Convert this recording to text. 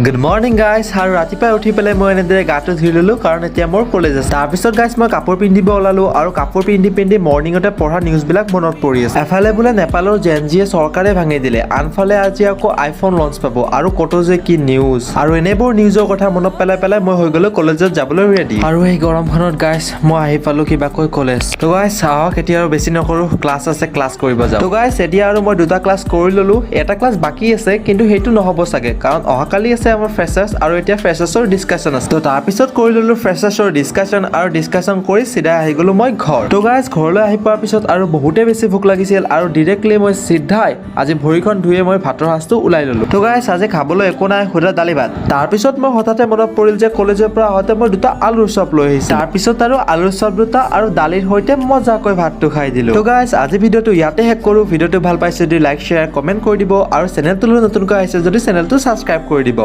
Good morning, guys. আৰু ৰাতিপুৱাই উঠি পেলাই মই এনেদৰে গাটো ধুই ল'লোঁ, কাৰণ এতিয়া মোৰ কলেজ আছে। তাৰপিছত গাইজ, মই কাপোৰ পিন্ধিব ওলালোঁ আৰু কাপোৰ পিন্ধি পিন্ধি মৰ্ণিঙতে পঢ়া নিউজবিলাক মনত পৰি আছে। এফালে বোলে নেপালৰ জেনজিয়ে চৰকাৰে ভাঙি দিলে, আনফালে আজি আকৌ আইফোন লঞ্চ পাব আৰু কত যে কি নিউজ। আৰু এনেবোৰ নিউজৰ কথা মনত পেলাই পেলাই মই হৈ গ'লো কলেজত যাবলৈ ৰেডি। আৰু এই গৰমখনত গাইজ, মই আহি পালোঁ কিবাকৈ কলেজ। তো গাইজ, আহক, এতিয়া আৰু বেছি নকৰোঁ, ক্লাছ আছে, ক্লাছ কৰিব যাওঁ। তো গাইজ, এতিয়া আৰু মই দুটা ক্লাছ কৰি ল'লোঁ। এটা ক্লাছ বাকী আছে, কিন্তু সেইটো নহ'ব চাগে, কাৰণ অহাকালি আছে আমাৰ ফ্ৰেচাৰ্ছ আৰু এতিয়া ফ্ৰেচাৰ্ছৰ ডিছকাশ্যন আছে। তো তাৰপিছত কৰি ল'লোঁ ফ্ৰেচাৰ্ছৰ ডিছকাশ্যন আৰু ডিছকাশ্যন কৰি চিধাই আহি গ'লো মই ঘৰ। তো গাইজ, ঘৰলৈ আহি পোৱাৰ পিছত আৰু বহুতেই বেছি ভোক লাগিছিল আৰু ডিৰেক্টলি মই চিধাই আজি ভৰিখন ধুয়ে মই ভাতৰ সাজটো ওলাই ল'লোঁ। তো গাইজ, আজি খাবলৈ একো নাই, সুধা দালি ভাত। তাৰপিছত মই হঠাতে মনত পৰিল যে কলেজৰ পৰা আহোঁতে মই দুটা আলুৰ চপ লৈ আহিছোঁ। তাৰপিছত আৰু আলুৰ চপ দুটা আৰু দালিৰ সৈতে মজাকৈ ভাতটো খাই দিলোঁ। তো গাইজ, আজি ভিডিঅ'টো ইয়াতে শেষ কৰোঁ। ভিডিঅ'টো ভাল পাইছে যদি লাইক, শ্বেয়াৰ, কমেণ্ট কৰি দিব আৰু চেনেলটোলৈ নতুনকৈ আহিছে যদি চেনেলটো ছাবস্ক্ৰাইব কৰি দিব।